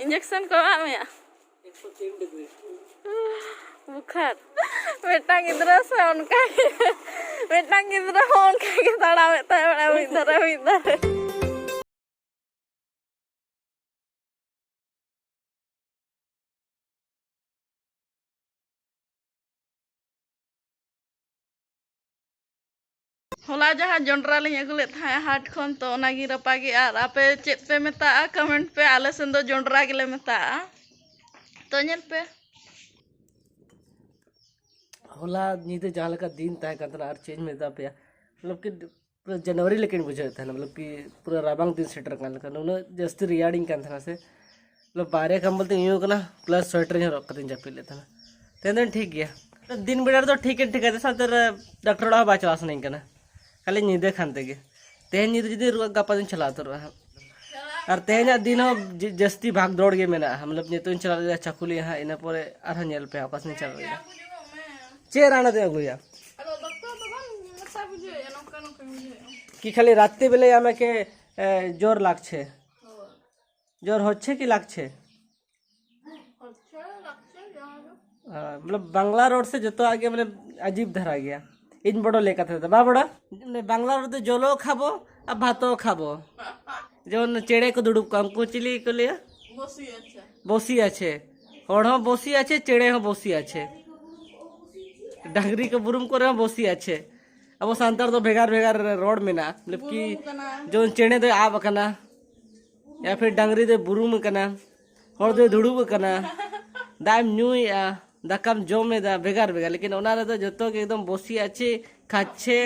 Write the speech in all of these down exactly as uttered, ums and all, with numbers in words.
Injection ᱠᱚ ᱮᱢᱟᱜ ᱢᱮᱭᱟ? ᱮᱠᱥᱚ ᱛᱤᱱ ᱰᱤᱜᱽᱨᱤ᱾ ᱵᱩᱠᱷᱟᱨ᱾ ᱢᱤᱫᱴᱟᱝ ᱜᱤᱫᱽᱨᱟᱹ ᱥᱮ ᱚᱱᱠᱟ ᱜᱮ, ᱢᱤᱫᱴᱟᱝ ᱜᱤᱫᱽᱨᱟᱹ ᱦᱚᱸ ᱚᱱᱠᱟ ᱜᱮ ᱛᱟᱲᱟᱢᱮᱫ ᱛᱟᱦᱮᱸ ᱢᱤᱫ ᱫᱷᱟᱨᱮ ᱢᱤᱫ ᱫᱷᱟᱨᱮ᱾ ᱦᱚᱞᱟ ᱡᱟᱦᱟᱸ ᱡᱚᱱᱰᱨᱟ ᱞᱤᱧ ᱟᱹᱜᱩ ᱞᱮᱫ ᱛᱟᱦᱮᱸᱫ ᱦᱟᱴ ᱠᱷᱚᱱ, ᱛᱚ ᱚᱱᱟᱜᱤᱧ ᱨᱟᱯᱟᱜᱮᱜᱼᱟ᱾ ᱟᱨ ᱟᱯᱮ ᱪᱮᱫ ᱯᱮ ᱢᱮᱛᱟᱜᱼᱟ, ᱠᱚᱢᱮᱱᱴ ᱯᱮ᱾ ᱟᱞᱮ ᱥᱮᱱ ᱫᱚ ᱡᱚᱱᱰᱨᱟ ᱜᱮᱞᱮ ᱢᱮᱛᱟᱜᱼᱟ᱾ ᱛᱚ ᱧᱮᱞ ᱯᱮ᱾ ᱦᱚᱞᱟ ᱧᱤᱫᱟᱹ ᱡᱟᱦᱟᱸ ᱞᱮᱠᱟ ᱫᱤᱱ ᱛᱟᱦᱮᱸ ᱠᱟᱱ ᱛᱟᱦᱮᱱᱟ, ᱟᱨ ᱪᱮᱫ ᱤᱧ ᱢᱮᱛᱟ ᱯᱮᱭᱟ, ᱢᱚᱛᱞᱚᱵ ᱠᱤ ᱯᱩᱨᱟᱹ ᱡᱟᱱᱩᱣᱟᱨᱤ ᱞᱮᱠᱟᱧ ᱵᱩᱡᱷᱟᱹᱣᱮᱫ ᱛᱟᱦᱮᱱᱟ, ᱢᱚᱛᱞᱚᱵ ᱠᱤ ᱯᱩᱨᱟᱹ ᱨᱟᱵᱟᱝ ᱫᱤᱱ ᱥᱮᱴᱮᱨ ᱠᱟᱱ ᱞᱮᱠᱟ, ᱩᱱᱟᱹᱜ ᱡᱟᱹᱥᱛᱤ ᱨᱮᱭᱟᱲᱤᱧ ᱠᱟᱱ ᱛᱟᱦᱮᱱᱟ ᱥᱮ᱾ ᱢᱚᱛᱞᱚᱵ ᱵᱟᱨᱭᱟ ᱠᱚᱢᱵᱚᱞ ᱛᱮᱧ ᱩᱭᱩ ᱠᱟᱱᱟ, ᱯᱞᱟᱥ ᱥᱳᱭᱮᱴᱟᱨᱤᱧ ᱦᱚᱨᱚᱜ ᱠᱟᱛᱮᱧ ᱡᱟᱹᱯᱤᱫ ᱞᱮᱫ ᱛᱟᱦᱮᱱᱟ᱾ ᱛᱮᱦᱮᱧ ᱫᱚ ᱴᱷᱤᱠ ᱜᱮᱭᱟ, ᱫᱤᱱ ᱵᱮᱲᱟ ᱨᱮᱫᱚ ᱴᱷᱤᱠ ᱜᱮ ᱴᱷᱤᱠᱟ, ᱥᱟᱶᱛᱮ ᱨᱮ ᱰᱟᱠᱴᱚᱨ ᱚᱲᱟᱜ ᱦᱚᱸ ᱵᱟᱭ ᱪᱟᱞᱟᱣ ᱥᱟᱱᱟᱧ ᱠᱟᱱᱟ, ᱠᱷᱟᱹᱞᱤ ᱧᱤᱫᱟᱹ ᱠᱷᱟᱱ ᱛᱮᱜᱮ᱾ ᱛᱮᱦᱮᱧ ᱧᱤᱫᱟᱹ ᱡᱩᱫᱤ ᱨᱩᱣᱟᱹᱜ, ᱜᱟᱯᱟ ᱫᱚᱧ ᱪᱟᱞᱟᱣ ᱩᱛᱟᱹᱨᱚᱜᱼᱟ ᱦᱟᱸᱜ᱾ ᱟᱨ ᱛᱮᱦᱮᱧᱟᱜ ᱫᱤᱱ ᱦᱚᱸ ᱡᱟᱹ-, ᱡᱟᱹᱥᱛᱤ ᱵᱷᱟᱜᱽ ᱫᱚᱲ ᱜᱮ ᱢᱮᱱᱟᱜᱼᱟ᱾ ᱢᱚᱛᱞᱚᱵ ᱱᱤᱛᱚᱜ ᱤᱧ ᱪᱟᱞᱟᱣ ᱞᱮᱱᱟ ᱪᱟᱹᱠᱩᱞᱤᱭᱟᱹ ᱦᱟᱸᱜ, ᱤᱱᱟᱹ ᱯᱚᱨᱮ ᱟᱨᱦᱚᱸ ᱧᱮᱞ ᱯᱮ ᱦᱟᱸᱜ ᱚᱠᱟ ᱥᱮᱫ ᱤᱧ ᱪᱟᱞᱟᱣ ᱞᱮᱱᱟ᱾ ᱪᱮᱫ ᱨᱟᱱ ᱟᱫᱚ ᱟᱹᱜᱩᱭᱟ? ᱟᱫᱚ ᱰᱚᱠᱴᱚᱨ ᱫᱚ ᱵᱟᱝ ᱱᱟᱯᱟᱭ ᱵᱩᱡᱷᱟᱹᱣᱮᱫᱼᱟ, ᱱᱚᱝᱠᱟ ᱱᱚᱝᱠᱟ ᱵᱩᱡᱷᱟᱹᱣᱮᱫᱼᱟ᱾ ᱠᱤ ᱠᱷᱟᱹᱞᱤ ᱨᱟᱛᱛᱮ ᱵᱮᱞᱟ ᱟᱢᱮ ᱠᱮ, ᱮ, ᱡᱳᱨ ᱞᱟᱜᱪᱷᱮ? ᱦᱳᱭ᱾ ᱡᱳᱨ ᱦᱚᱪᱪᱷᱮ ᱠᱤ ᱞᱟᱜᱪᱷᱮ? ᱦᱚᱪᱪᱷᱮ, ᱞᱟᱜᱪᱷᱮ, ᱡᱟᱦᱟᱸ ᱜᱮ᱾ ᱟ, ᱢᱚᱛᱞᱚᱵ ᱵᱟᱝᱞᱟ ᱨᱚᱲ ᱥᱮ ᱡᱚᱛᱚᱣᱟᱜ ᱜᱮ ᱢᱟᱱᱮ ᱟᱡᱤᱵ ᱫᱷᱟᱨᱟ ᱜᱮᱭᱟ᱾ ᱤᱧ ᱵᱚᱰᱚ ᱞᱟᱹᱭ ᱠᱟᱛᱷᱟ ᱫᱚ, ᱵᱟ ᱵᱚᱰᱚ? ᱢᱟᱱᱮ ᱵᱟᱝᱞᱟ ᱨᱚᱲ ᱫᱚ ᱡᱚᱞᱚ ᱠᱷᱟᱵᱚ ᱟᱨ ᱵᱷᱟᱛᱚ ᱠᱷᱟᱵᱚ᱾ ᱡᱮᱢᱚᱱ ᱪᱮᱬᱮ ᱠᱚ ᱫᱩᱲᱩᱵ ᱠᱚᱜᱼᱟ, ᱩᱱᱠᱩ ᱪᱤᱞᱤ ᱠᱚ ᱞᱟᱹᱭᱟ? ᱵᱚᱥᱤ ᱟᱪᱷᱮ᱾ ᱵᱚᱥᱤ ᱟᱪᱷᱮ᱾ ᱦᱚᱲ ᱦᱚᱸ ᱵᱚᱥᱤ ᱟᱪᱷᱮ, ᱪᱮᱬᱮ ᱦᱚᱸ ᱵᱚᱥᱤ ᱟᱪᱷᱮ᱾ ᱰᱟᱝᱨᱤ ᱠᱚ ᱵᱩᱨᱩᱢ ᱠᱚᱨᱮ ᱦᱚᱸ ᱵᱚᱥᱤ ᱟᱪᱷᱮ᱾ ᱟᱵᱚ ᱥᱟᱱᱛᱟᱲ ᱫᱚ ᱵᱷᱮᱜᱟᱨ ᱵᱷᱮᱜᱟᱨ ᱨᱚᱲ ᱢᱮᱱᱟᱜᱼᱟ᱾ ᱢᱚᱛᱞᱚᱵ ᱠᱤ ᱵᱩᱨᱩᱢ ᱠᱟᱱᱟ᱾ ᱡᱮᱢᱚᱱ ᱪᱮᱬᱮ ᱫᱚᱭ ᱟᱵ ᱟᱠᱟᱱᱟ, ᱭᱟ ᱯᱷᱤᱨ ᱰᱟᱝᱨᱤ ᱫᱚᱭ ᱵᱩᱨᱩᱢ ᱟᱠᱟᱱᱟ, ᱦᱚᱲ ᱫᱚᱭ ᱫᱩᱲᱩᱵ ᱟᱠᱟᱱᱟ, ᱫᱟᱜ ᱮᱢ ᱧᱩᱭᱮᱫᱼᱟ, ᱫᱟᱠᱟᱢ ᱡᱚᱢᱮᱫᱟ, ᱵᱷᱮᱜᱟᱨ ᱵᱷᱮᱜᱟᱨ᱾ ᱞᱮᱠᱤᱱ ᱚᱱᱟ ᱨᱮᱫᱚ ᱡᱚᱛᱚ ᱜᱮ ᱮᱠᱫᱚᱢ ᱵᱚᱥᱤ ᱟᱪᱷᱮ, ᱠᱷᱟᱪᱷᱮ,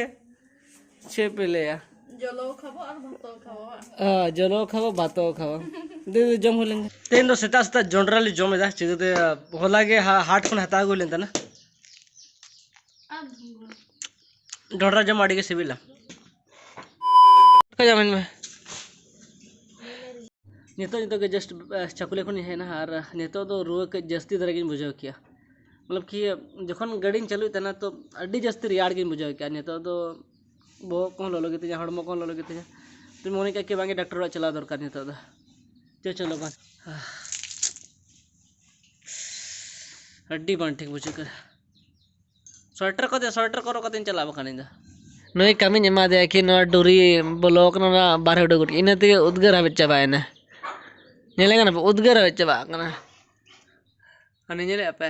ᱪᱮᱫ ᱯᱮ ᱞᱟᱹᱭᱟ? ᱡᱚᱞᱚ ᱠᱷᱟᱵᱚ ᱟᱨ ᱵᱷᱟᱛᱚ ᱠᱷᱟᱵᱚ, ᱵᱟᱝ? ᱦᱮᱸ, ᱡᱚᱞᱚ ᱠᱷᱟᱵᱚ, ᱵᱷᱟᱛᱚ ᱠᱷᱟᱵᱚ᱾ ᱫᱤ, ᱫᱤ, ᱡᱚᱢ ᱦᱩᱭ ᱞᱮᱱ ᱜᱮ᱾ ᱛᱮᱦᱮᱧ ᱫᱚ ᱥᱮᱛᱟᱜ ᱥᱮᱛᱟᱜ ᱡᱚᱱᱰᱨᱟ ᱞᱮ ᱡᱚᱢ ᱮᱫᱟ, ᱪᱤᱠᱟᱹᱛᱮ ᱦᱚᱞᱟ ᱜᱮ ᱦᱟ-, ᱦᱟᱴ ᱠᱷᱚᱱ ᱦᱟᱛᱟᱣ ᱟᱹᱜᱩ ᱦᱩᱭ ᱞᱮᱱ ᱛᱟᱦᱮᱱᱟ᱾ ᱟᱨ ᱡᱚᱱᱰᱨᱟ ᱡᱚᱢ ᱟᱹᱰᱤ ᱜᱮ ᱥᱤᱵᱤᱞᱟ᱾ ᱫᱟᱠᱟ ᱡᱚᱢ ᱢᱮ᱾ ᱱᱤᱛᱚᱜ, ᱱᱤᱛᱚᱜ ᱜᱮ just, ᱟ, ᱪᱟᱹᱠᱩᱞᱤᱭᱟᱹ ᱠᱷᱚᱱᱤᱧ ᱦᱮᱡ ᱮᱱᱟ ᱟᱨ ᱱᱤᱛᱚᱜ ᱫᱚ ᱨᱩᱣᱟᱹ ᱠᱟᱹᱡ ᱡᱟᱹᱥᱛᱤ ᱫᱷᱟᱨᱟ ᱜᱤᱧ ᱵᱩᱡᱷᱟᱹᱣ ᱠᱮᱜᱼᱟ᱾ ᱢᱚᱛᱞᱚᱵ ᱠᱤ ᱜᱟᱹᱰᱤᱧ ᱪᱟᱹᱞᱩᱭᱮᱫ ᱛᱟᱦᱮᱱᱟ ᱛᱚ ᱟᱹᱰᱤ ᱡᱟᱹᱥᱛᱤ ᱨᱮᱭᱟᱲ ᱜᱤᱧ ᱵᱩᱡᱷᱟᱹᱣ ᱠᱮᱜᱼᱟ᱾ ᱱᱤᱛᱚᱜ ᱫᱚ ᱵᱚᱦᱚᱜ ᱠᱚᱦᱚᱸ ᱞᱚᱞᱚ ᱜᱮᱛᱤᱧᱟ, ᱦᱚᱲᱢᱚ ᱠᱚᱦᱚᱸ ᱞᱚᱞᱚ ᱜᱮᱛᱤᱧᱟ᱾ ᱛᱚᱧ ᱢᱚᱱᱮ ᱠᱮᱜᱼᱟ ᱠᱤ ᱵᱟᱝᱜᱮ ᱰᱟᱠᱴᱚᱨ ᱚᱲᱟᱜ ᱪᱟᱞᱟᱣ ᱫᱚᱨᱠᱟᱨ ᱱᱤᱛᱚᱜ ᱫᱚ᱾ ᱪᱚ ᱪᱚᱞᱚ ᱵᱟᱝ᱾ ᱟᱹᱰᱤ ᱵᱟᱝ ᱴᱷᱤᱠ ᱵᱩᱡᱷᱟᱹᱜ ᱠᱟᱱᱟ᱾ ᱥᱳᱭᱮᱴᱟᱨ ᱠᱚᱛᱮ, ᱥᱳᱭᱮᱴᱟᱨ ᱠᱚ ᱦᱚᱨᱚᱜ ᱠᱟᱛᱮᱧ ᱪᱟᱞᱟᱜ ᱵᱟᱠᱷᱟᱱ ᱤᱧ ᱫᱚ᱾ ᱱᱩᱭ ᱠᱟᱹᱢᱤᱧ ᱮᱢᱟ ᱫᱮᱭᱟ ᱠᱤ ᱱᱚᱣᱟ ᱰᱩᱨᱤ ᱵᱚᱞᱚ ᱠᱟᱱᱟ, ᱚᱱᱟ ᱵᱟᱨᱦᱮ ᱩᱰᱩᱠ ᱜᱚᱫ ᱠᱮᱫ, ᱤᱱᱟᱹ ᱛᱮᱜᱮ ᱩᱫᱽᱜᱟᱹᱨ ᱦᱟᱵᱮᱫ ᱪᱟᱵᱟᱭᱮᱱᱟ᱾ ᱧᱮᱞᱮ ᱠᱟᱱᱟ ᱯᱮ, ᱩᱫᱽᱜᱟᱹᱨ ᱦᱟᱵᱮᱫ ᱪᱟᱵᱟᱜ ᱠᱟᱱᱟ᱾ ᱦᱟᱱᱮ ᱧᱮᱞᱮᱫᱼᱟ ᱯᱮ,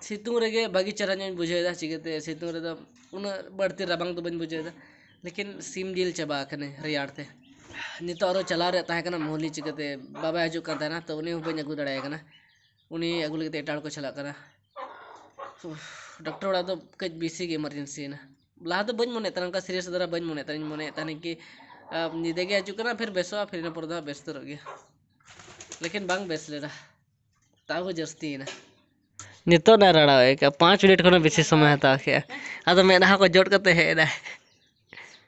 ᱥᱤᱛᱩᱝ ᱨᱮᱜᱮ ᱵᱷᱟᱹᱜᱤ ᱪᱮᱦᱨᱟ ᱧᱚᱜ ᱤᱧ ᱵᱩᱡᱷᱟᱹᱣᱮᱫᱟ᱾ ᱪᱤᱠᱟᱹᱛᱮ ᱥᱤᱛᱩᱝ ᱨᱮᱫᱚ ᱩᱱᱟᱹᱜ ᱵᱟᱹᱲᱛᱤ ᱨᱟᱵᱟᱝ ᱫᱚ ᱵᱟᱹᱧ ᱵᱩᱡᱷᱟᱹᱣᱮᱫᱟ, ᱞᱮᱠᱤᱱ ᱥᱤᱢ ᱡᱤᱞ ᱪᱟᱵᱟ ᱟᱠᱟᱱᱟᱹᱧ ᱨᱮᱭᱟᱲ ᱛᱮ᱾ ᱱᱤᱛᱚᱜ ᱟᱨᱚ ᱪᱟᱞᱟᱣ ᱨᱮᱭᱟᱜ ᱛᱟᱦᱮᱸ ᱠᱟᱱᱟ ᱢᱳᱦᱞᱤ, ᱪᱤᱠᱟᱹᱛᱮ ᱵᱟᱵᱟᱭ ᱦᱤᱡᱩᱜ ᱠᱟᱱ ᱛᱟᱦᱮᱱᱟ, ᱛᱚ ᱩᱱᱤ ᱦᱚᱸ ᱵᱟᱹᱧ ᱟᱹᱜᱩ ᱫᱟᱲᱮᱭᱟᱭ ᱠᱟᱱᱟ᱾ ᱩᱱᱤ ᱟᱹᱜᱩ ᱞᱟᱹᱜᱤᱫ ᱛᱮ ᱮᱴᱟᱜ ᱦᱚᱲ ᱠᱚ ᱪᱟᱞᱟᱜ ᱠᱟᱱᱟ᱾ ᱩᱯᱷ, ᱰᱟᱠᱴᱚᱨ ᱚᱲᱟᱜ ᱫᱚ ᱠᱟᱹᱡ ᱵᱮᱥᱤ ᱜᱮ ᱮᱢᱟᱨᱡᱮᱱᱥᱤ ᱮᱱᱟ᱾ ᱞᱟᱦᱟ ᱫᱚ ᱵᱟᱹᱧ ᱢᱚᱱᱮᱭᱮᱫ ᱛᱟᱦᱮᱱᱟ, ᱚᱱᱠᱟ ᱥᱤᱨᱤᱭᱟᱥ ᱫᱷᱟᱨᱟ ᱵᱟᱹᱧ ᱢᱚᱱᱮᱭᱮᱫ ᱛᱟᱦᱮᱱᱟ᱾ ᱤᱧ ᱢᱚᱱᱮᱭᱮᱫ ᱛᱟᱦᱮᱱᱟ ᱠᱤ, ᱟ, ᱧᱤᱫᱟᱹ ᱜᱮ ᱦᱤᱡᱩᱜ ᱠᱟᱱᱟ, ᱯᱷᱤᱨ ᱵᱮᱥᱚᱜᱼᱟ, ᱯᱷᱤᱨ ᱤᱱᱟᱹ ᱯᱚᱨ ᱫᱚ ᱦᱟᱸᱜ ᱵᱮᱥ ᱩᱛᱟᱹᱨᱚᱜ ᱜᱮᱭᱟ᱾ ᱞᱮᱠᱤᱱ ᱵᱟᱝ ᱵᱮᱥ ᱞᱮᱱᱟ, ᱛᱟᱣ ᱦᱚᱸ ᱡᱟᱹᱥᱛᱤᱭᱮᱱᱟ᱾ ᱱᱤᱛᱚᱜ ᱱᱟ ᱨᱟᱲᱟᱣ ᱟᱹᱭᱠᱟᱹᱜᱼᱟ, ᱯᱟᱸᱪ ᱢᱤᱱᱤᱴ ᱠᱷᱚᱱ ᱦᱚᱸ ᱵᱮᱥᱤ ᱥᱚᱢᱚᱭ ᱦᱟᱛᱟᱣ ᱠᱮᱜᱼᱟ᱾ ᱟᱫᱚ ᱢᱮᱫᱦᱟ ᱠᱚ ᱡᱚᱫ ᱠᱟᱛᱮ ᱦᱮᱡ ᱮᱱᱟᱭ᱾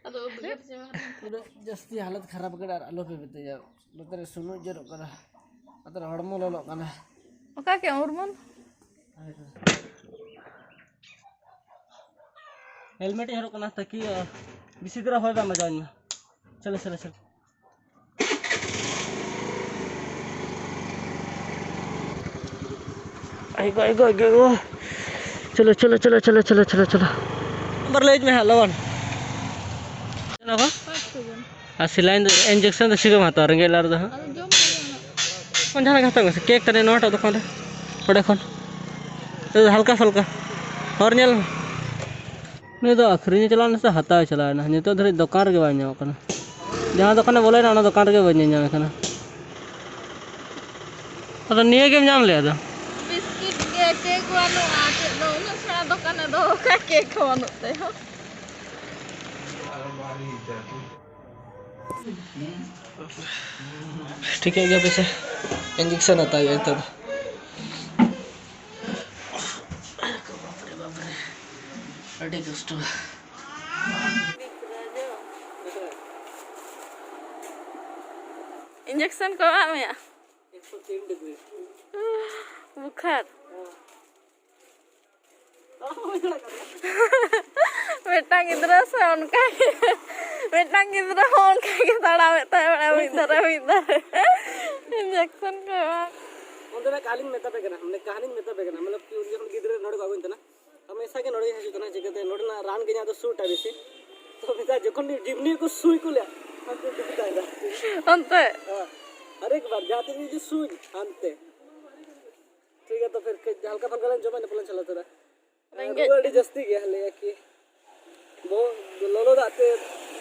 ᱟᱫᱚ ᱩᱫᱽᱜᱟᱹᱨ ᱪᱟᱵᱟ ᱠᱟᱛᱮ ᱯᱩᱨᱟᱹ ᱡᱟᱹᱥᱛᱤ ᱦᱟᱞᱚᱛ ᱠᱷᱟᱨᱟᱯ ᱠᱟᱱᱟ, ᱟᱨ ᱟᱞᱚ ᱯᱮ ᱢᱮᱛᱟᱹᱧᱟ᱾ ᱱᱚᱛᱮ ᱨᱮ ᱥᱩᱱᱩᱡ ᱡᱚᱨᱚᱜ ᱠᱟᱱᱟ, ᱱᱚᱛᱮ ᱨᱮ ᱦᱚᱲᱢᱚ ᱞᱚᱞᱚᱜ ᱠᱟᱱᱟ᱾ ᱚᱠᱟ ᱠᱮ ᱩᱨᱢᱚᱞ? ᱦᱮᱞᱢᱮᱴ ᱤᱧ ᱦᱚᱨᱚᱜ ᱠᱟᱱᱟ ᱛᱟᱠᱤ, ᱟ, ᱵᱮᱥᱤ ᱫᱷᱟᱨᱟ ᱦᱚᱭ ᱵᱟᱝ ᱵᱟᱡᱟᱣ ᱤᱧ ᱢᱟ᱾ ᱪᱚᱞᱚ, ᱪᱚᱞᱚ, ᱪᱚᱞᱚ᱾ ᱟᱭᱜᱳ, ᱟᱭᱜᱳ, ᱟᱭᱜᱳ, ᱟᱭᱜᱳ᱾ ᱪᱚᱞᱚ, ᱪᱚᱞᱚ, ᱪᱚᱞᱚ᱾ ᱱᱟᱢᱵᱟᱨ ᱞᱟᱹᱭ ᱢᱮ ᱦᱟᱸᱜ ᱞᱚᱜᱚᱱ᱾ ᱪᱮᱫ ᱦᱚᱸ ᱵᱟᱝ? ᱯᱟᱸᱪ ᱪᱷᱚ ᱡᱚᱱ᱾ ᱟᱨ ᱥᱮᱞᱟᱭᱤᱱ ᱫᱚ, ᱤᱧᱡᱮᱠᱥᱚᱱ ᱫᱚ ᱪᱮᱫ ᱦᱚᱸ ᱵᱟᱢ ᱦᱟᱛᱟᱣᱟ, ᱨᱮᱸᱜᱮᱡ ᱞᱟᱡ ᱨᱮᱫᱚ ᱦᱟᱸᱜ᱾ ᱟᱫᱚ ᱡᱚᱢ ᱞᱟᱹᱜᱤᱫ ᱚᱱᱟ᱾ ᱠᱷᱚᱱ ᱡᱟᱦᱟᱱᱟᱜ ᱜᱮ ᱦᱟᱛᱟᱣ ᱢᱮᱥᱮ, ᱠᱮᱠ ᱛᱟᱱᱤᱡ ᱱᱚᱣᱟᱴᱟᱜ ᱫᱚᱠᱟᱱ ᱨᱮ, ᱚᱸᱰᱮ ᱠᱷᱚᱱ᱾ ᱦᱟᱞᱠᱟ ᱥᱟᱞᱠᱟ ᱦᱚᱨ ᱧᱮᱞ ᱢᱮ᱾ ᱱᱩᱭ ᱫᱚ ᱟᱹᱠᱷᱨᱤᱧᱮ ᱪᱟᱞᱟᱣ ᱮᱱᱟ ᱥᱮ ᱦᱟᱛᱟᱣᱮ ᱪᱟᱞᱟᱣ ᱮᱱᱟ? ᱱᱤᱛᱚᱜ ᱫᱷᱟᱹᱨᱤᱡ ᱫᱚᱠᱟᱱ ᱨᱮᱜᱮ ᱵᱟᱭ ᱧᱟᱢᱚᱜ ᱠᱟᱱᱟ᱾ ᱡᱟᱦᱟᱸ ᱫᱚᱠᱟᱱᱮ ᱵᱚᱞᱚᱭᱮᱱᱟ, ᱚᱱᱟ ᱫᱚᱠᱟᱱ ᱨᱮᱜᱮ ᱵᱟᱹᱧ ᱧᱮᱞ ᱧᱟᱢᱮ ᱠᱟᱱᱟ᱾ ᱟᱫᱚ ᱱᱤᱭᱟᱹ ᱜᱮᱢ ᱧᱟᱢ ᱞᱮᱭᱟ ᱟᱫᱚ? ᱵᱤᱥᱠᱤᱴ ᱜᱮ, ᱠᱮᱠ ᱵᱟᱹᱱᱩᱜᱼᱟ, ᱪᱮᱫ ᱫᱚ ᱩᱱᱟᱹᱜ ᱥᱮᱬᱟ ᱫᱚᱠᱟᱱᱮ ᱫᱚᱦᱚ ᱠᱟᱜ, ᱠᱮᱠ ᱦᱚᱸ ᱵᱟᱹᱱᱩᱜ ᱛᱟᱭᱟ᱾ ᱴᱷᱤᱠᱟᱹᱭ ᱜᱮᱭᱟ ᱯᱮᱥᱮ, ᱤᱧᱡᱮᱠᱥᱚᱱ ᱦᱟᱛᱟᱣ ᱦᱩᱭᱩᱜᱼᱟ ᱱᱤᱛᱚᱜ ᱫᱚ᱾ ᱵᱟᱯᱨᱮ, ᱵᱟᱯᱨᱮ, ᱟᱹᱰᱤ ᱠᱚᱥᱴᱚ᱾ ᱤᱧᱡᱮᱠᱥᱚᱱ ᱠᱚ ᱮᱢᱟᱜ ᱢᱮᱭᱟ? ᱵᱩᱠᱷᱟᱨ᱾ ᱢᱤᱫᱴᱟᱝ ᱜᱤᱫᱽᱨᱟᱹ ᱥᱮ ᱚᱱᱠᱟ ᱜᱮ, ᱢᱤᱫᱴᱟᱝ ᱜᱤᱫᱽᱨᱟᱹ ᱦᱚᱸ ᱚᱱᱠᱟ ᱜᱮ ᱛᱟᱲᱟᱢᱮᱫ ᱛᱟᱦᱮᱸ, ᱢᱤᱫ ᱫᱷᱟᱨᱮ ᱢᱤᱫ ᱫᱷᱟᱨᱮ ᱤᱧᱡᱮᱠᱥᱚᱱ ᱠᱚ ᱮᱢᱟ᱾ ᱚᱱᱟ ᱠᱟᱹᱦᱱᱤᱧ ᱢᱮᱛᱟ ᱯᱮ ᱠᱟᱱᱟ, ᱢᱟᱱᱮ ᱠᱟᱹᱦᱱᱤᱧ ᱢᱮᱛᱟ ᱯᱮ ᱠᱟᱱᱟ, ᱢᱟᱱᱮ ᱩᱱᱤ ᱡᱚᱠᱷᱚᱱ ᱜᱤᱫᱽᱨᱟᱹ ᱱᱚᱰᱮ ᱠᱚ ᱟᱹᱜᱩᱧ ᱛᱟᱦᱮᱱᱟ, ᱦᱟᱢᱮᱥᱟ ᱜᱮ ᱱᱚᱰᱮ ᱜᱮ ᱦᱤᱡᱩᱜ ᱠᱟᱱᱟ, ᱪᱤᱠᱟᱹᱛᱮ ᱱᱚᱰᱮᱱᱟᱜ ᱨᱟᱱ ᱜᱮ ᱤᱧᱟᱹᱜ ᱫᱚ ᱥᱩᱴᱟ ᱵᱮᱥᱤ᱾ ᱛᱚ ᱢᱤᱫ ᱫᱷᱟᱣ ᱡᱚᱠᱷᱚᱱ ᱜᱮ ᱡᱤᱵᱽᱱᱤ ᱠᱚ ᱥᱩᱭ ᱠᱚ ᱞᱮᱭᱟ, ᱦᱟᱱᱛᱮ ᱫᱩᱠ ᱛᱟᱦᱮᱱᱟ᱾ ᱚᱱᱛᱮ? ᱦᱮᱸ, ᱦᱟᱨᱮᱠ ᱵᱟᱨ ᱡᱟᱦᱟᱸ ᱛᱤᱱ ᱨᱮᱜᱮ ᱥᱩᱭ, ᱦᱟᱱᱛᱮ᱾ ᱴᱷᱤᱠ ᱜᱮᱭᱟ, ᱛᱚ ᱯᱷᱤᱨ ᱠᱟᱹᱡ ᱦᱟᱞᱠᱟ ᱯᱷᱟᱞᱠᱟ ᱞᱟᱝ ᱡᱚᱢᱟ, ᱤᱱᱟᱹ ᱯᱚᱨᱮ ᱞᱟᱝ ᱪᱟᱞᱟᱣ ᱩᱛᱟᱹᱨᱟ᱾ ᱨᱮᱸᱜᱮᱡ ᱨᱩᱣᱟᱹ ᱟᱹᱰᱤ ᱡᱟᱹᱥᱛᱤ ᱜᱮᱭᱟ, ᱞᱟᱹᱭᱟ ᱠᱤ ᱵᱚᱦᱚᱜ ᱞᱚᱞᱚ ᱫᱟᱜ ᱛᱮ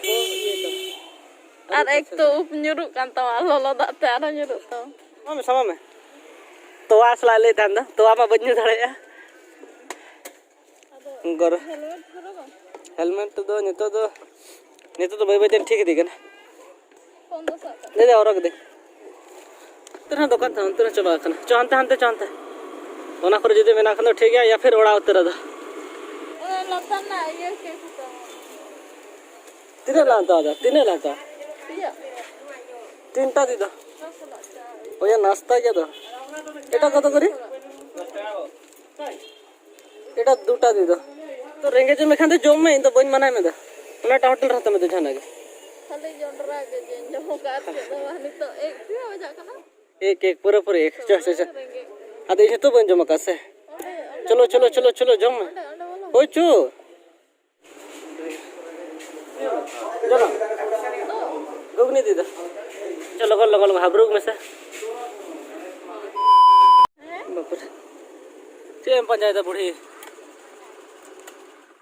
ᱵᱚᱦᱚᱜ ᱤᱭᱟᱹ ᱠᱟᱱᱟ᱾ ᱟᱨ ᱮᱠ ᱛᱚ ᱩᱵ ᱧᱩᱨᱩᱜ ᱠᱟᱱ ᱛᱟᱢᱟ, ᱞᱚᱞᱚ ᱫᱟᱜ ᱛᱮ ᱟᱨᱦᱚᱸ ᱧᱩᱨᱩᱜ ᱛᱟᱢᱟ᱾ ᱥᱟᱢᱟᱜ ᱢᱮ, ᱥᱟᱢᱟᱜ ᱢᱮ᱾ ᱛᱚᱣᱟ ᱥᱟᱞᱟᱜ ᱞᱟᱹᱭᱮᱫ ᱛᱟᱦᱮᱱ ᱫᱚ, ᱛᱚᱣᱟ ᱢᱟ ᱵᱟᱹᱧ ᱧᱩ ᱫᱟᱲᱮᱭᱟᱜᱼᱟ᱾ ᱜᱚᱨ-, ᱦᱮᱞᱢᱮᱴ ᱫᱚ ᱱᱤᱛᱚᱜ ᱫᱚ, ᱱᱤᱛᱚᱜ ᱫᱚ ᱵᱟᱹᱭ ᱵᱟᱹᱭ ᱛᱮ ᱴᱷᱤᱠ ᱤᱫᱤᱜ ᱠᱟᱱᱟ᱾ ᱯᱷᱳᱱ ᱫᱚ ᱥᱟᱵ ᱠᱟᱜ ᱞᱟᱹᱭ ᱫᱟ ᱦᱚᱨᱚᱜ ᱠᱮᱫᱟᱹᱧ᱾ ᱚᱱᱛᱮ ᱨᱮᱦᱚᱸ ᱫᱚᱠᱟᱱ ᱛᱟᱦᱮᱸ, ᱚᱱᱛᱮ ᱨᱮᱦᱚᱸ ᱪᱟᱵᱟ ᱟᱠᱟᱱᱟ᱾ ᱪᱚ ᱦᱟᱱᱛᱮ, ᱦᱟᱱᱛᱮ, ᱪᱚ ᱦᱟᱱᱛᱮ᱾ ᱚᱱᱟ ᱠᱚᱨᱮ ᱡᱩᱫᱤ ᱢᱮᱱᱟᱜ ᱠᱷᱟᱱ ᱫᱚ ᱴᱷᱤᱠ ᱜᱮᱭᱟ, ᱭᱟ ᱯᱷᱤᱨ ᱚᱲᱟᱜ ᱩᱛᱟᱹᱨ ᱟᱫᱚ᱾ ᱚᱱᱟ ᱞᱟᱛᱟᱨ ᱨᱮᱱᱟᱜ ᱤᱭᱟᱹ ᱠᱮᱠ ᱦᱟᱛᱟᱣᱟ᱾ ᱛᱤᱱᱟᱹᱜ ᱞᱟᱝ ᱦᱟᱛᱟᱣ ᱫᱟ? ᱛᱤᱱᱟᱹᱜ ᱞᱟᱝ ᱦᱟᱛᱟᱣᱟ? ᱤᱭᱟᱹ᱾ ᱛᱤᱱᱴᱟ ᱫᱤ ᱫᱚ? ᱚᱭᱟ ᱱᱟᱥᱛᱟ ᱜᱮ ᱫᱚ᱾ ᱮᱴᱟ ᱠᱚᱛᱚ ᱠᱚᱨᱮ? ᱮᱴᱟ ᱫᱩᱴᱟ ᱫᱤ ᱫᱚ᱾ ᱛᱚ ᱨᱮᱸᱜᱮᱡ ᱢᱮ ᱠᱷᱟᱱ ᱫᱚ ᱡᱚᱢ ᱢᱮ, ᱤᱧ ᱫᱚ ᱵᱟᱹᱧ ᱢᱟᱱᱟᱭ ᱢᱮ ᱫᱚ᱾ ᱚᱱᱟᱴᱟ ᱦᱳᱴᱮᱞ ᱨᱮ ᱦᱟᱛᱟᱣ ᱢᱮ ᱫᱚ ᱡᱟᱦᱟᱱᱟᱜ ᱜᱮ᱾ ᱠᱷᱟᱹᱞᱤ ᱡᱚᱱᱰᱨᱟ ᱜᱮ ᱡᱮᱧ ᱡᱚᱢ ᱠᱟᱜᱼᱟ, ᱟᱨ ᱪᱮᱫ ᱦᱚᱸ ᱵᱟᱝ᱾ ᱱᱤᱛᱚᱜ ᱮᱠ ᱯᱩᱨᱟᱹ ᱵᱟᱡᱟᱜ ᱠᱟᱱᱟ᱾ ᱮᱠ, ᱮᱠ, ᱯᱩᱨᱟᱹ ᱯᱩᱨᱤ ᱮᱠ᱾ ᱪᱚ, ᱪᱚ, ᱪᱚ᱾ ᱨᱮᱸᱜᱮᱡ᱾ ᱟᱫᱚ ᱤᱧ ᱦᱚᱸᱛᱚ ᱵᱟᱹᱧ ᱡᱚᱢ ᱟᱠᱟᱫ ᱥᱮ᱾ ᱚᱸᱰᱮ, ᱚᱸᱰᱮ ᱪᱚᱞᱚ, ᱪᱚᱞᱚ, ᱵᱚᱞᱚ ᱪᱚᱞᱚ, ᱪᱚᱞᱚ, ᱡᱚᱢ ᱢᱮ᱾ ᱚᱸᱰᱮ, ᱚᱸᱰᱮ ᱵᱚᱞᱚ᱾ ᱦᱳᱭ ᱪᱚ᱾ ᱪᱚᱞᱚ᱾ ᱜᱷᱩᱜᱽᱱᱤ ᱫᱤ ᱫᱚ᱾ ᱪᱚ, ᱞᱚᱜᱚᱱ, ᱞᱚᱜᱚᱱ, ᱞᱚᱜᱚᱱ, ᱦᱟᱵᱨᱩᱜ ᱢᱮᱥᱮ᱾ ᱵᱟᱯᱨᱮ᱾ ᱪᱮᱫ ᱮᱢ ᱯᱟᱸᱡᱟᱭᱮᱫᱟ ᱵᱩᱲᱦᱤ?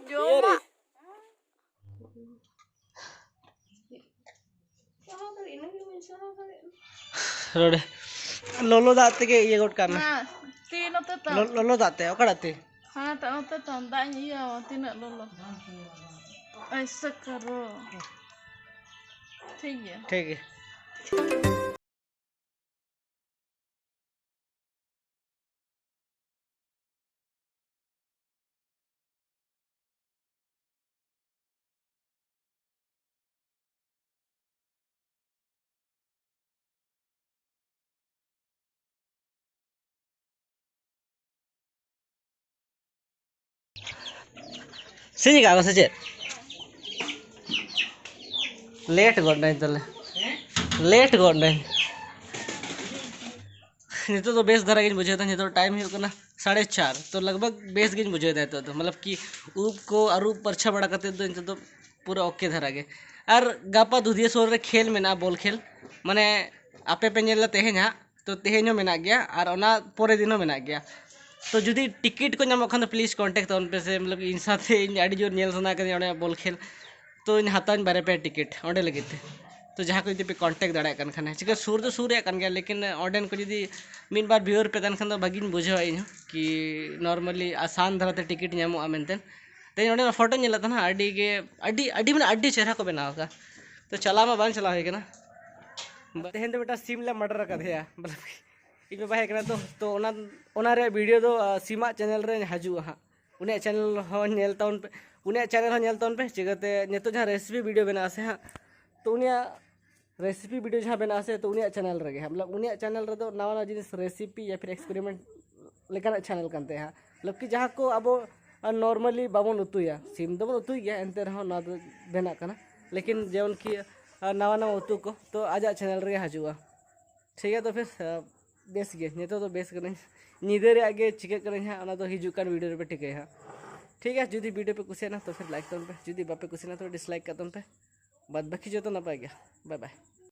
ᱤᱭᱟᱹ ᱨᱮ᱾ ᱡᱚᱢᱟᱜ᱾ ᱱᱚᱰᱮ ᱞᱚᱞᱚ ᱫᱟᱜ ᱛᱮᱜᱮ ᱤᱭᱟᱹ ᱜᱚᱫ ᱠᱟᱜ ᱢᱮ᱾ ᱢᱟ, ᱛᱤ ᱱᱚᱛᱮ ᱛᱟᱢ᱾ ᱞᱚ-, ᱞᱚᱞᱚ ᱫᱟᱜ ᱛᱮ, ᱚᱠᱟᱴᱟᱜ ᱛᱤ? ᱦᱟᱱᱟᱴᱟᱜ ᱱᱚᱛᱮ ᱛᱟᱢ, ᱫᱟᱜ ᱤᱧ ᱤᱭᱟᱹᱣᱟ, ᱛᱤᱱᱟᱹᱜ ᱞᱚᱞᱚ᱾ ᱟᱭᱥᱟ ᱠᱟᱨᱳ᱾ ᱴᱷᱤᱠ ᱜᱮᱭᱟ᱾ ᱴᱷᱤᱠ ᱜᱮᱭᱟ᱾ ᱥᱤᱧ ᱠᱟᱜ ᱠᱚ ᱥᱮ ᱪᱮᱫ? ᱞᱮᱴ ᱜᱚᱫ ᱱᱟᱹᱧ ᱛᱟᱦᱞᱮ, ᱞᱮᱴ ᱜᱚᱫ ᱱᱟᱹᱧ᱾ ᱱᱤᱛᱚᱜ ᱫᱚ ᱵᱮᱥ ᱫᱷᱟᱨᱟ ᱜᱤᱧ ᱵᱩᱡᱷᱟᱹᱣ ᱮᱫᱟ᱾ ᱱᱤᱛᱚᱜ ᱴᱟᱭᱤᱢ ᱦᱩᱭᱩᱜ ᱠᱟᱱᱟ ᱥᱟᱲᱮ ᱪᱟᱨ, ᱛᱚ ᱞᱟᱜᱽ ᱵᱷᱟᱜᱽ ᱵᱮᱥ ᱜᱤᱧ ᱵᱩᱡᱷᱟᱹᱣ ᱮᱫᱟ ᱱᱤᱛᱚᱜ ᱫᱚ, ᱢᱚᱛᱞᱚᱵ ᱠᱤ ᱩᱵ ᱠᱚ ᱟᱹᱨᱩᱵ ᱯᱟᱨᱪᱷᱟ ᱵᱟᱲᱟ ᱠᱟᱛᱮᱫ ᱫᱚ ᱱᱤᱛᱚᱜ ᱫᱚ ᱯᱩᱨᱟᱹ ᱳᱠᱮ ᱫᱷᱟᱨᱟ ᱜᱮ᱾ ᱟᱨ ᱜᱟᱯᱟ ᱫᱩᱫᱷᱤᱭᱟᱹ ᱥᱳᱨ ᱨᱮ ᱠᱷᱮᱞ ᱢᱮᱱᱟᱜᱼᱟ, ᱵᱚᱞ ᱠᱷᱮᱞ, ᱢᱟᱱᱮ ᱟᱯᱮ ᱯᱮ ᱧᱮᱞ ᱞᱮᱫᱟ ᱛᱮᱦᱮᱧ ᱦᱟᱸᱜ, ᱛᱚ ᱛᱮᱦᱮᱧ ᱦᱚᱸ ᱢᱮᱱᱟᱜ ᱜᱮᱭᱟ ᱟᱨ ᱚᱱᱟ ᱯᱚᱨᱮ ᱫᱤᱱ ᱦᱚᱸ ᱢᱮᱱᱟᱜ ᱜᱮᱭᱟ᱾ ᱛᱚ ᱡᱩᱫᱤ ᱴᱤᱠᱤᱴ ᱠᱚ ᱧᱟᱢᱚᱜ ᱠᱷᱟᱱ ᱫᱚ ᱯᱞᱤᱡᱽ ᱠᱚᱱᱴᱮᱠᱴ ᱛᱟᱵᱚᱱ ᱯᱮ ᱥᱮ, ᱢᱚᱛᱞᱚᱵ ᱤᱧ ᱥᱟᱶᱛᱮ, ᱤᱧ ᱟᱹᱰᱤ ᱡᱳᱨ ᱧᱮᱞ ᱥᱟᱱᱟ ᱠᱟᱫᱤᱧᱟ ᱚᱸᱰᱮ ᱵᱚᱞ ᱠᱷᱮᱞ, ᱛᱚ ᱤᱧ ᱦᱟᱛᱟᱣᱟᱹᱧ ᱵᱟᱨᱭᱟ ᱯᱮᱭᱟ ᱴᱤᱠᱤᱴ ᱚᱸᱰᱮ ᱞᱟᱹᱜᱤᱫ ᱛᱮ᱾ ᱛᱚ ᱡᱟᱦᱟᱸ ᱠᱚ ᱡᱩᱫᱤ ᱯᱮ ᱠᱚᱱᱴᱮᱠᱴ ᱫᱟᱲᱮᱭᱟᱜ ᱠᱟᱱ ᱠᱷᱟᱱ, ᱪᱤᱠᱟᱹ ᱥᱩᱨ ᱫᱚ ᱥᱩᱨ ᱨᱮᱭᱟᱜ ᱠᱟᱱ ᱜᱮᱭᱟ, ᱞᱮᱠᱤᱱ ᱚᱸᱰᱮᱱ ᱠᱚ ᱡᱩᱫᱤ ᱢᱤᱫ ᱵᱟᱨ ᱵᱷᱤᱭᱩᱣᱟᱨ ᱯᱮ ᱛᱟᱦᱮᱱ ᱠᱷᱟᱱ ᱫᱚ ᱵᱷᱟᱹᱜᱤᱧ ᱵᱩᱡᱷᱟᱹᱣᱟ ᱤᱧ ᱦᱚᱸ, ᱠᱤ ᱱᱚᱨᱢᱟᱞᱤ ᱟᱥᱟᱱ ᱫᱷᱟᱨᱟ ᱛᱮ ᱴᱤᱠᱤᱴ ᱧᱟᱢᱚᱜᱼᱟ ᱢᱮᱱᱛᱮ᱾ ᱛᱮᱦᱮᱧ ᱚᱸᱰᱮᱱᱟᱜ ᱯᱷᱳᱴᱳ ᱧᱮᱞᱮᱫ ᱛᱟᱦᱮᱱᱟ, ᱟᱹᱰᱤ ᱜᱮ, ᱟᱹᱰᱤ, ᱟᱹᱰᱤ, ᱢᱟᱱᱮ ᱟᱹᱰᱤ ᱪᱮᱦᱨᱟ ᱠᱚ ᱵᱮᱱᱟᱣ ᱟᱠᱟᱫᱟ᱾ ᱛᱚ ᱪᱟᱞᱟᱣ ᱢᱟ ᱵᱟᱝ ᱪᱟᱞᱟᱣ ᱦᱩᱭ ᱠᱟᱱᱟ᱾ ᱛᱮᱦᱮᱧ ᱫᱚ ᱢᱤᱫᱴᱟᱝ ᱥᱤᱢ ᱞᱮ ᱢᱟᱨᱰᱟᱨ ᱟᱠᱟᱫᱮᱭᱟ, ᱢᱚᱛᱞᱚᱵ ᱤᱧ ᱵᱟᱵᱟ ᱦᱮᱡ ᱠᱟᱱᱟ ᱛᱚ, ᱛᱚ ᱚᱱᱟ, ᱚᱱᱟ ᱨᱮᱭᱟᱜ ᱵᱷᱤᱰᱤᱭᱳ ᱫᱚ, ᱟᱸ, ᱥᱤᱢᱟᱜ ᱪᱮᱱᱮᱞ ᱨᱮ ᱦᱤᱡᱩᱜᱼᱟ ᱦᱟᱸᱜ᱾ ᱩᱱᱤᱭᱟᱜ ᱪᱮᱱᱮᱞ ᱦᱚᱸ ᱧᱮᱞ ᱛᱟᱵᱚᱱ ᱯᱮ, ᱩᱱᱤᱭᱟᱜ ᱪᱮᱱᱮᱞ ᱦᱚᱸ ᱧᱮᱞ ᱛᱟᱵᱚᱱ ᱯᱮ᱾ ᱪᱤᱠᱟᱹᱛᱮ ᱱᱤᱛᱚᱜ ᱡᱟᱦᱟᱸ ᱨᱮᱥᱤᱯᱤ ᱵᱷᱤᱰᱤᱭᱳ ᱵᱮᱱᱟᱜᱼᱟ ᱥᱮ ᱦᱟᱸᱜ, ᱛᱚ ᱩᱱᱤᱭᱟᱜ ᱨᱮᱥᱤᱯᱤ ᱵᱷᱤᱰᱤᱭᱳ ᱡᱟᱦᱟᱸ ᱵᱮᱱᱟᱜᱼᱟ ᱥᱮ, ᱛᱚ ᱩᱱᱤᱭᱟᱜ ᱪᱮᱱᱮᱞ ᱨᱮᱜᱮ ᱦᱟᱸᱜ, ᱢᱚᱛᱞᱚᱵ ᱩᱱᱤᱭᱟᱜ ᱪᱮᱱᱮᱞ ᱨᱮᱫᱚ ᱱᱟᱣᱟ ᱱᱟᱣᱟ ᱡᱤᱱᱤᱥ ᱨᱮᱥᱤᱯᱤ ᱭᱟ ᱯᱷᱤᱨ ᱮᱠᱥᱯᱮᱨᱤᱢᱮᱱᱴ ᱞᱮᱠᱟᱱᱟᱜ ᱪᱮᱱᱮᱞ ᱠᱟᱱ ᱛᱟᱭᱟ ᱦᱟᱸᱜ᱾ ᱢᱚᱛᱞᱚᱵ ᱠᱤ ᱡᱟᱦᱟᱸ ᱠᱚ ᱟᱵᱚ, ᱟᱸ, ᱱᱚᱨᱢᱟᱞᱤ ᱵᱟᱵᱚᱱ ᱩᱛᱩᱭᱟ, ᱥᱤᱢ ᱫᱚᱵᱚᱱ ᱩᱛᱩᱭ ᱜᱮᱭᱟ, ᱮᱱᱛᱮ ᱨᱮᱦᱚᱸ ᱱᱚᱣᱟ ᱫᱚ ᱵᱮᱱᱟᱜ ᱠᱟᱱᱟ᱾ ᱞᱮᱠᱤᱱ ᱡᱮᱢᱚᱱ ᱠᱤ, ᱟᱸ, ᱱᱟᱣᱟ ᱱᱟᱣᱟ ᱩᱛᱩ ᱠᱚ, ᱛᱚ ᱟᱡᱟᱜ ᱪᱮᱱᱮᱞ ᱨᱮᱜᱮ ᱦᱤᱡᱩᱜᱼᱟ᱾ ᱴᱷᱤᱠ ᱜᱮᱭᱟ, ᱛᱚ ᱯᱷᱤᱨ, ᱟᱸ, ᱵᱮᱥ ᱜᱮ, ᱱᱤᱛᱚᱜ ᱫᱚ ᱵᱮᱥ ᱠᱟᱹᱱᱟᱹᱧ᱾ ᱧᱤᱫᱟᱹ ᱨᱮᱭᱟᱜ ᱜᱮ ᱪᱤᱠᱟᱹᱜ ᱠᱟᱹᱱᱟᱹᱧ ᱦᱟᱸᱜ, ᱚᱱᱟ ᱫᱚ ᱦᱤᱡᱩᱜ ᱠᱟᱱ ᱵᱷᱤᱰᱤᱭᱳ ᱨᱮᱯᱮ ᱴᱷᱤᱠᱟᱹᱭᱟ ᱦᱟᱸᱜ᱾ ᱴᱷᱤᱠ ᱜᱮᱭᱟ, ᱡᱩᱫᱤ ᱵᱷᱤᱰᱤᱭᱳ ᱯᱮ ᱠᱩᱥᱤᱭᱟᱜᱼᱟ ᱛᱚ ᱯᱷᱤᱨ ᱞᱟᱭᱤᱠ ᱛᱟᱵᱚᱱ ᱯᱮ, ᱡᱩᱫᱤ ᱵᱟᱯᱮ ᱠᱩᱥᱤᱭᱟᱜᱼᱟ ᱛᱚ ᱰᱤᱥᱞᱟᱭᱤᱠ ᱠᱟᱜ ᱛᱟᱵᱚᱱ ᱯᱮ᱾ ᱵᱟᱫ ᱵᱟᱹᱠᱤ ᱡᱚᱛᱚ ᱱᱟᱯᱟᱭ ᱜᱮᱭᱟ᱾ ᱵᱟᱭ ᱵᱟᱭ᱾